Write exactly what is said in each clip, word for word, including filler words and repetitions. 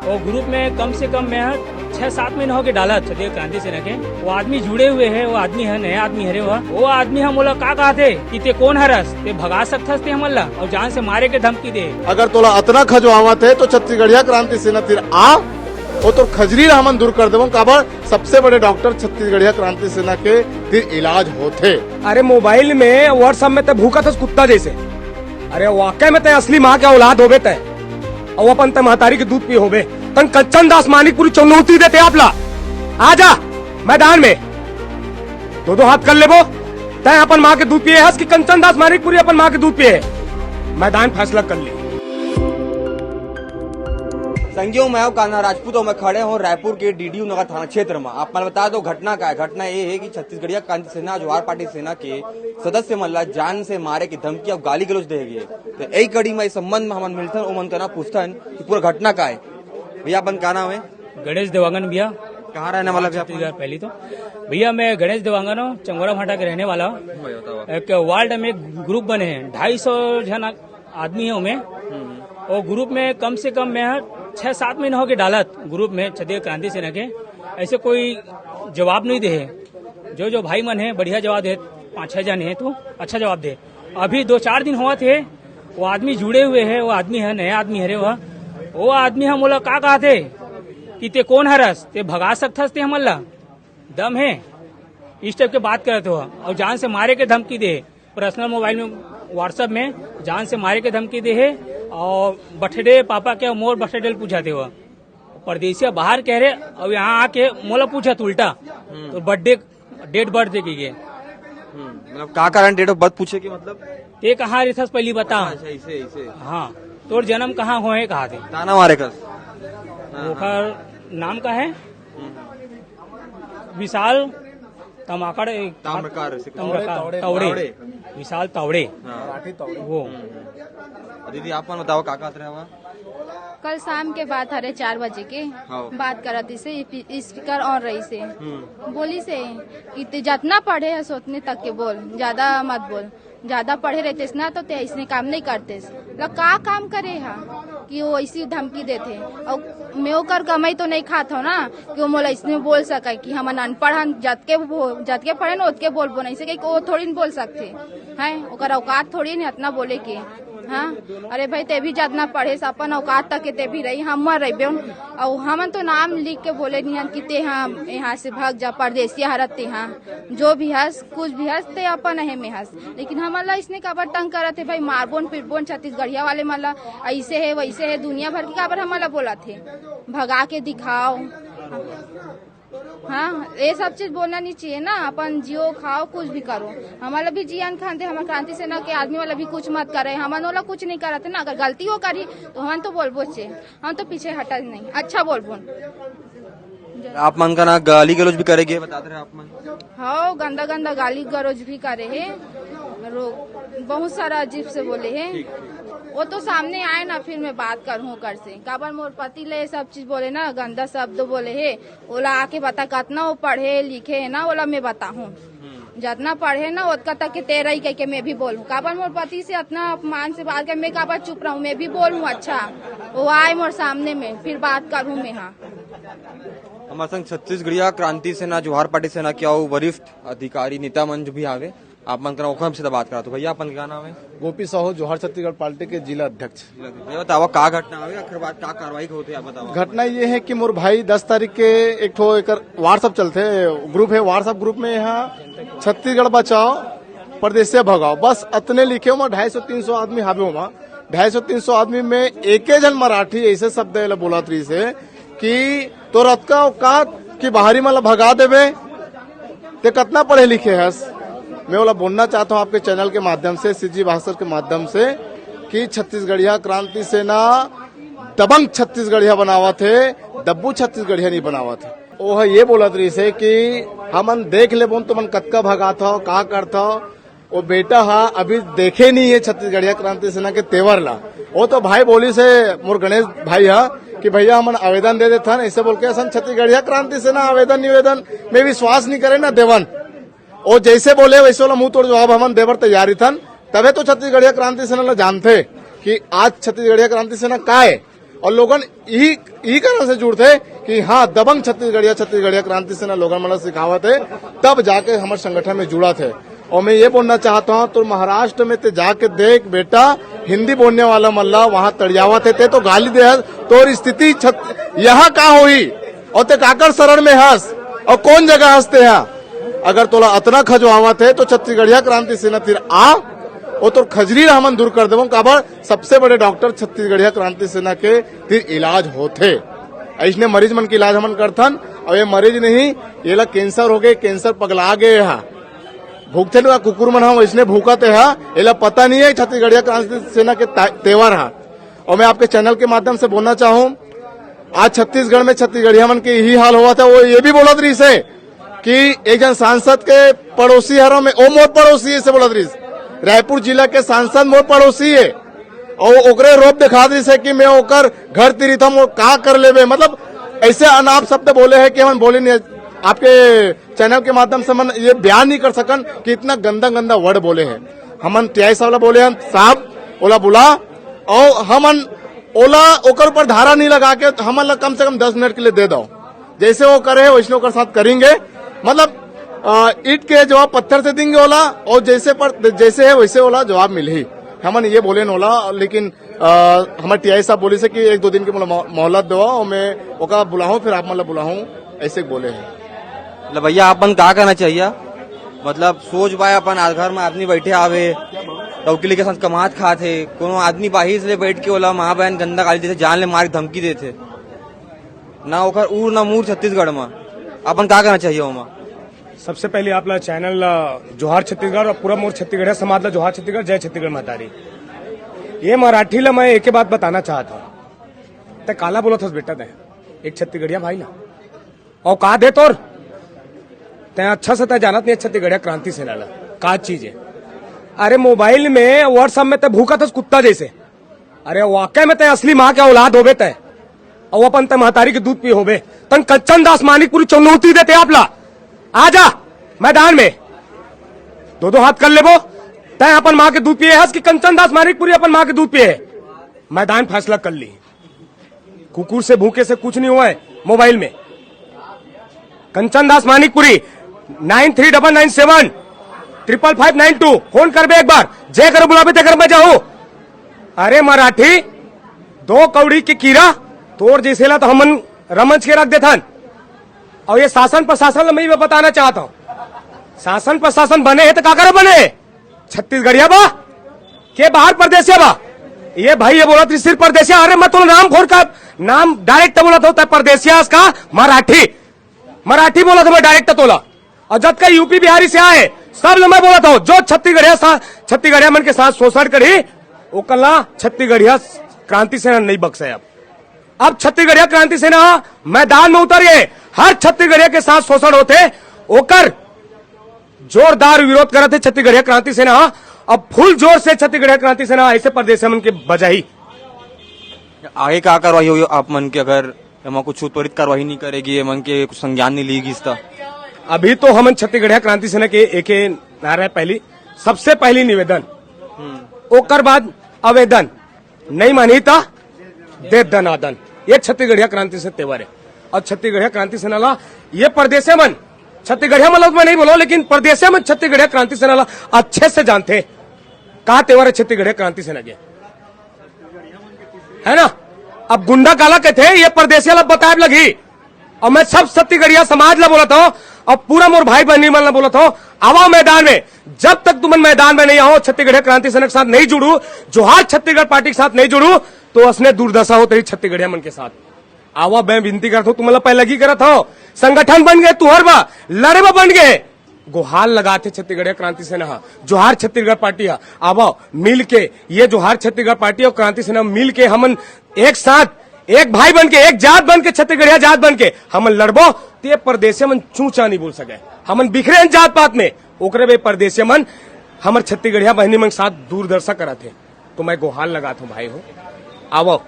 वो ग्रुप में कम से कम मैं छह सात महीना होके डालत छत्तीसगढ़ क्रांति सेना के। वो आदमी जुड़े हुए है, वो आदमी है, नया आदमी हरे। वो वो आदमी हम बोला का कहते कि ते कौन हरस, ते भगा सकथस ते हमन ला, और जान से मारे के धमकी दे। अगर तोला अतना खजवावत है तो छत्तीसगढ़िया क्रांति सेना तीर आ, वो तो खजरी ला हमन दूर कर देबो। काबर? सबसे बड़े डॉक्टर छत्तीसगढ़िया क्रांति सेना के तीर इलाज होथे। अरे मोबाइल में, WhatsApp में ते भूखा थस कुत्ता जैसे। अरे वाकई में ते असली माँ के औलाद होबे ते, और अपन ते महतारी के दूध पिए होबे। तन कंचन दास मानिकपुरी चुनौती देते आप ला, आ जा मैदान में, दो दो हाथ कर लेबो। तय अपन माँ के दूध पिए हस कि कंचन दास मानिकपुरी अपन माँ के दूध पिए है? मैदान फैसला कर ले। संगियों, मैं हूं कान्हा राजपूत और मैं खड़े हूं रायपुर के डीडीयू नगर थाना क्षेत्र में। आप मन बता दो घटना का है। घटना ये है कि छत्तीसगढ़िया क्रांति सेना, जोहार पार्टी सेना के सदस्य मन ला जान से मारे की धमकी और गाली गलौज दे गए। तो यही कड़ी में इस संबंध में हमन मिलथन, ओमन करा पूछथन कि पूरा घटना का है। भैया, अपन का नाम है? गणेश देवांगन भैया। कहाँ रहने वाला भैया अपन? छत्तीसगढ़ पहली तो। भैया, मैं गणेश देवांगन हूँ, चंगोरा भाटा के रहने वाला हूँ। भाई, बताओ। एक वार्ड में एक ग्रुप बने हैं, ढाई सौ जन आदमी है उमें। वो ग्रुप में कम से कम मैं छः सात महीना होके डालत ग्रुप में छत्तीसगढ़ क्रांति सेना के, ऐसे कोई जवाब नहीं दे है। जो जो भाई मन है बढ़िया जवाब दे, पाँच छः जन है तो अच्छा जवाब दे। अभी दो चार दिन हुआ थे, वो आदमी जुड़े हुए है, वो आदमी है, नया आदमी हरे वह। वो आदमी हम बोला का कहते कि ते कौन हरस, ते भगा सकथस ते हमन ला, दम है, इस टाइप के बात करत हो। और जान से मारे के धमकी दे, पर्सनल मोबाइल में, WhatsApp में जान से मारे के धमकी दे है। और बर्थडे पापा के, मोर बर्थडे पूछाते हो, परदेसिया बाहर कह रहे, और यहाँ आके मोला पूछत उल्टा, तो बर्थडे, डेट बर्थ दे के गए। हम्म, मतलब का कारण डेट ऑफ बर्थ पूछे के मतलब? ते कहाँ रहथस पहली बता। अच्छा, इसे, इसे। हाँ, तोर जन्म कहाँ होए कहा थे। ताना मारे कस। हाँ, हाँ। ओकर नाम का है? हम्म। विशाल तमाकड़, एक ताम्रकार से तम्रकार, तावड़े, तावड़े। तावड़े। विशाल तावड़े। हाँ। मराठी तावड़े। वो। हम्म। दीदी, आप मन बताओ, का कहत रहे हवा? कल शाम के बात हरे, चार बजे के हाँ। बात करत इसे, स्पीकर ऑन रही से। हम्म। बोली से कि ते जितना पढ़े है, उतने तक के बोल, ज्यादा मत बोल। ज्यादा पढ़े रहते ना तो ते ऐसने काम नहीं करते। ल का काम करे हा कि वो ऐसी धमकी देते। और मैं ओकर कमाई तो नहीं खात हो ना कि वो मोला इसने बोल सके कि हम अनपढ़ हन, जतके वो, जतके पढ़े ना ओतके बोलबो नहीं सके, वो थोड़ी न बोल सकते हैं, ओकर औकात थोड़ी नहीं इतना बोले के। हाँ, अरे भाई, ते भी जितना पढ़े से अपन औकात तक के ते भी रही, हम मर रही बेउन। और हमन तो नाम लिख के बोले नहीं हन कि ते हाँ यहाँ से भाग जा, परदेसिया हरत ते हाँ, जो भी हस, कुछ भी हस, ते अपन है में हस। लेकिन हमन ला इसने काबर तंग करत हे भाई, मारबोन पिटबोन छत्तीसगढ़िया वाले मन ला, ऐसे है वैसे है, दुनिया भर के काबर हमन ला बोलत हे, भगा के दिखाओ। हाँ, ये सब चीज बोलना नहीं चाहिए ना। अपन जियो खाओ, कुछ भी करो, हमन ला भी जियन खान दे, हमर क्रांति सेना के आदमी वाला भी कुछ मत करे, हमन ओला कुछ नहीं करत ना। अगर गलती हो करी तो हमन तो बोलबो चे, हम तो पीछे हटा नहीं, अच्छा बोलबोन। आप मन का ना गाली गलौज भी करेगे, बतात रहे आप मन। हाँ, गंदा गंदा गाली गलौज भी करे है, रो-, बहुत सारा अजीब से बोले है। वो तो सामने आए ना, फिर मैं बात करूँ ओकर से। काबर मोर पति ले सब चीज बोले ना, गंदा शब्द बोले है, ओला आके बता, कतना वो पढ़े लिखे है ना, ओला मैं बताहूँ। जितना पढ़े ना, ओतका तक के तेरा ही कह के मैं भी बोलूँ। काबर मोर पति से इतना अपमान से बात कर, मैं काबर चुप रहूँ, मैं भी बोलूँ। अच्छा, वो आए मोर सामने में, फिर बात करूँ मैं। हाँ, हमारे संग छत्तीसगढ़िया क्रांति सेना, जोहार पार्टी सेना के अउ वरिष्ठ अधिकारी, नेता मन जो भी आवे, आप मन करा ओखर से बात करा। तो भैया, अपन का नाम है? गोपी साहू, जोहार छत्तीसगढ़ पार्टी के जिला अध्यक्ष। ये बतावा, का घटना हुई, आखिर बात का कार्रवाई होते, आप बतावा। घटना ये है कि मोर भाई दस तारीख के एक ठो एकर WhatsApp चलते, ग्रुप है, WhatsApp ग्रुप में यहाँ छत्तीसगढ़ बचाओ, परदेसिया भगाओ, बस अतने लिखे हो, मैं ढाई सौ तीन सौ आदमी हावे हो, ढाई सौ तीन सौ आदमी में एके झन मराठी ऐसे शब्द एला बोलत रहिस हे कि तोर अतका औकात कि बाहरी मन ला भगा देबे, ते कतना पढ़े लिखे हस? मैं ओला बोलना चाहता हूँ आपके चैनल के माध्यम से, सीजी भास्कर के माध्यम से, कि छत्तीसगढ़िया क्रांति सेना दबंग छत्तीसगढ़िया बनावत हे, दब्बू छत्तीसगढ़िया नहीं बनावत हे। ओह ये बोलत रहिस हे कि हमन देख लेबोन तुमन कतका भगात हव, का करत हव। वो बेटा हा अभी देखे नहीं है छत्तीसगढ़िया क्रांति सेना के तेवर ला। वो तो भाई बोलिस हे मोर गणेश भाई हा कि भैया हमन आवेदन दे देथन, ऐसे बोल के असन छत्तीसगढ़िया क्रांति सेना आवेदन निवेदन में विश्वास नहीं करे ना देवन। वो जैसे बोले वैसे वाला मुंह तोड़ जवाब हमन देबर तैयार ही थन। तबे तो छत्तीसगढ़िया क्रांति सेना ला जानथे कि आज छत्तीसगढ़िया क्रांति सेना का है। और लोगन यही यही कारण से जुड़थे कि हाँ, दबंग छत्तीसगढ़िया, छत्तीसगढ़िया क्रांति सेना लोगन मन ला सिखावत हे, तब जाके हमर संगठन में जुड़त हे। और मैं ये बोलना चाहता हूँ, तो महाराष्ट्र में ते जाके देख बेटा, हिंदी बोलने वाला मन ला वहाँ तड़ियावत हे, ते तो गाली दे हस, तोर स्थिति छत-, यहाँ का होही? और ते काकर शरण में हस और कौन जगह हस ते हा? अगर तोला अतना खजवावत हे तो छत्तीसगढ़िया क्रांति सेना तीर आ, वो तोर खजरी ला हमन दूर कर देबो। काबर? सबसे बड़े डॉक्टर छत्तीसगढ़िया क्रांति सेना के तीर इलाज होथे। अइसने मरीज मन के इलाज हमन करथन। और ये मरीज नहीं, ये ला कैंसर हो गए, कैंसर पगला गए हा, भूखथे ना कुकुर मन हा, वैसने भूखत हे हा। ये ला पता नहीं है छत्तीसगढ़िया क्रांति सेना के ता-, तेवर हा। और मैं आपके चैनल के माध्यम से बोलना चाहूँ, आज छत्तीसगढ़ में छत्तीसगढ़िया मन के यही हाल होवत हे। वो ये भी बोलत रहिस हे कि एक जन सांसद के पड़ोसी हरो मैं, ओ मोर पड़ोसी हे, ऐसे बोलत रहिस। रायपुर जिला के सांसद मोर पड़ोसी हे, और ओकरे रोब दिखा दिस हे कि मैं ओकर घर तीर रहिथों, वो का कर लेबे, मतलब ऐसे अनाप शब्द बोले हे कि हमन बोले नहीं। आपके चैनल के माध्यम से हमन ये बयान नहीं कर सकन कि इतना गंदा गंदा वर्ड बोले हे। हमन टीआई साहब ला बोले हन, साहब, ओला बुला, और हमन ओला, ओकर ऊपर धारा नहीं लगा के हमन ला कम से कम दस मिनट के लिए दे दो। जैसे वो करे हे, वैसने ओकर साथ करेंगे। मतलब, अ, ईंट के जवाब पत्थर से देंगे ओला, और जैसे पर, जैसे हे वैसे ओला जवाब मिलही। हमन ये बोले न ओला, लेकिन, अ, हमर टीआई साहब बोलिस हे कि एक दो दिन के मोला मो-, मोहलत देवा, और मैं ओका बुलाहूँ, फिर आप मन ला बुलाहूँ, ऐसे बोले हे। मतलब भैया, अपन का करना चाहिए? मतलब सोच पाए, अपन आज घर में आदमी बैठे आवे, लौकी लेके साथ कमात खात हे, कोनो आदमी बाहिर से बैठ के ओला माँ बहन गंदा गाली देथे, जान ले मार के धमकी देथे, ना ओकर ऊर ना मूर छत्तीसगढ़ में, अपन का करना चाहिए ओमा? सबसे पहले आप ला चैनल ला जोहार छत्तीसगढ़ और पूरा मोर छत्तीसगढ़िया समाज ला जोहार छत्तीसगढ़, जय छत्तीसगढ़ महतारी। ये मराठी ला मैं एक ही बात बताना चाहता हूँ, ते काला बोलत हस बेटा, ते एक छत्तीसगढ़िया भाई ला औकात हे तोर? तैं अच्छा से तैं जानत नहीं छत्तीसगढ़िया क्रांति सेना ला का चीज हे। अरे मोबाइल में, WhatsApp में तैं भूखत हस कुत्ता जैसे। अरे वाकई में तैं असली माँ के औलाद होबे तैं, और अपन तैं महतारी के दूध पी होबे। तन कंचन दास मानिकपुरी चुनौती देते आप ला, आ जा मैदान में, दो दो हाथ कर लेबो। तैं अपन माँ के दूध पिए हस कि कंचन दास मानिकपुरी अपन माँ के दूध पिए हे? मैदान फैसला कर ली। कुकुर से भूखे से कुछ नहीं हुआ है। मोबाइल में Kanchan Das Manikpuri, nine three double nine seven triple five nine two, phone करबे एक बार, जे कर बुलाबे ते कर मैं जाहूं। अरे मराठी, दो कौड़ी के कीरा, तोर जैसे ला तो हमन रमच के रख देथन। और ये शासन प्रशासन ला मैं ये बताना चाहता हूँ, शासन प्रशासन बने हे तो का करे बने? छत्तीसगढ़िया बा के बाहर परदेसिया बा? ये भाई ये बोलत रहिस सिर्फ परदेसिया। अरे मैं तोला नाम खोल का, नाम डायरेक्ट बोलत हूँ, तैं परदेसिया हस का? मराठी, मराठी बोलत हूँ मैं डायरेक्ट तोला। और जतका यूपी बिहारी से आए, सब ला मैं बोलत हूँ, जो छत्तीसगढ़िया सा-, छत्तीसगढ़िया मन के साथ शोषण करी, ओकर ला छत्तीसगढ़िया क्रांति सेना नहीं बख्शे। अब, अब छत्तीसगढ़िया क्रांति सेना मैदान में उतर गए, हर छत्तीसगढ़िया के साथ शोषण होथे, ओकर जोरदार विरोध करत हे छत्तीसगढ़िया क्रांति सेना। अब फुल जोर से छत्तीसगढ़िया क्रांति सेना ऐसे परदेसिया मन के बजाही। आगे का कार्रवाई होही आप मन के, अगर एमा कुछ त्वरित कार्रवाई नहीं करेगी, ये मन के कुछ संज्ञान नहीं ली गिस त? अभी तो हमन छत्तीसगढ़िया क्रांति सेना के एके नारा हे, पहली, सबसे पहली निवेदन, ओकर बाद आवेदन, नहीं मानही त दे दनादन। ये छत्तीसगढ़िया क्रांति से तेवर हे। और छत्तीसगढ़िया क्रांति सेना ला ये परदेसिया मन, छत्तीसगढ़िया मन ला मैं नहीं बोलूं, लेकिन परदेसिया मन छत्तीसगढ़िया क्रांति सेना ला अच्छे से जानथे। का तेवर हे छत्तीसगढ़िया क्रांति सेना के, है ना? अब गुंडा काला कहते हैं, ये परदेसिया ला बताए लगही। और मैं सब छत्तीसगढ़िया समाज ला बोलत हूँ, और पूरा मोर भाई बहनी मन ला बोलत हूँ, आवा मैदान में। जब तक तुमन मैदान में नहीं आओ, छत्तीसगढ़िया क्रांति सेना के साथ नहीं जुड़ू, जोहार छत्तीसगढ़ पार्टी के साथ नहीं जुड़ू, तो असने दुर्दशा होत रही छत्तीसगढ़िया मन के साथ। आवा, मैं विनती करत हूँ, तुमन ला पहले ही करत हूँ, संगठन बन गए, तुहर बा, लड़े बा बन गए, गोहार लगाथे छत्तीसगढ़िया क्रांति सेना ह, जोहार छत्तीसगढ़ पार्टी ह, आवा मिल के, ये जोहार छत्तीसगढ़ पार्टी और क्रांति सेना मिल के हमन एक साथ, एक भाई बन के, एक जात बन के, छत्तीसगढ़िया जात बन के हमन लड़बो, ते परदेसिया मन चूचा नहीं बोल सके। हमन बिखरे हन जात पात में, ओकरे बे परदेसिया मन हमर छत्तीसगढ़िया बहनी मन के साथ दुर्दशा करत हे। तो मैं गोहार लगात हूँ भाई हो, आवो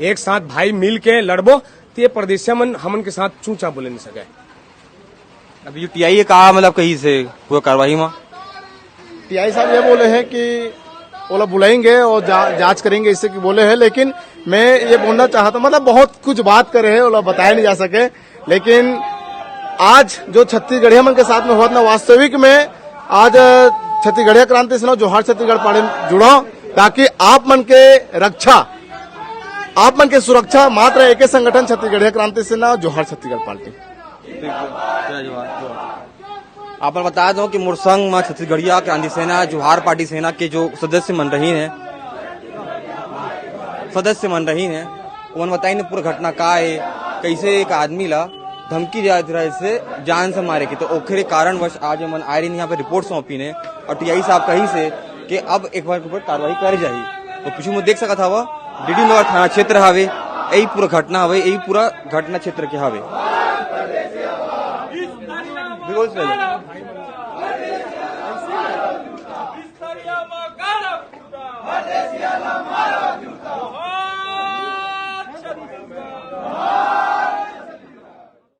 एक साथ भाई मिल के लड़बो, ते परदेसिया मन हमन के साथ चूचा बोले नहीं सके। अभी जो टीआई हे का मतलब कही से पूरा कार्रवाई में? टीआई साहब ये बोले हैं कि ओला बुलाएंगे और जा, जांच करेंगे, इसे कि बोले हैं। लेकिन मैं ये बोलना चाहता हूँ, मतलब, बहुत कुछ बात करे हैं, ओला बताया नहीं जा सके। लेकिन आज जो छत्तीसगढ़िया मन के साथ में होवत ना, वास्तविक में आज छत्तीसगढ़िया क्रांति सेना जोहार छत्तीसगढ़ पार्टी जुड़ाव, ताकि आप मन के रक्षा, आप मन के सुरक्षा मात्र एक संगठन छत्तीसगढ़िया क्रांति सेना जोहार छत्तीसगढ़ पार्टी। आप मन बता दो कि मोर संग म छत्तीसगढ़िया क्रांति सेना जोहार पार्टी सेना के जो सदस्य मन रही हैं, सदस्य मन रही हैं, ओमन बताइन पूरा घटना का है, कैसे एक आदमी ला धमकी जात रहे से जान से मारे के, तो ओखरे कारणवश आज हमन आए रहिन यहाँ पे रिपोर्ट सौंपिन हे और टीआई साहब कहिस हे कि अब एक बार के ऊपर कार्रवाई करे जाही। तो पीछू में देख सकत हवा, डीडी नगर थाना क्षेत्र हवे, यही पूरा घटना हवे, यही पूरा घटना क्षेत्र के हवे। बिल्कुल सही।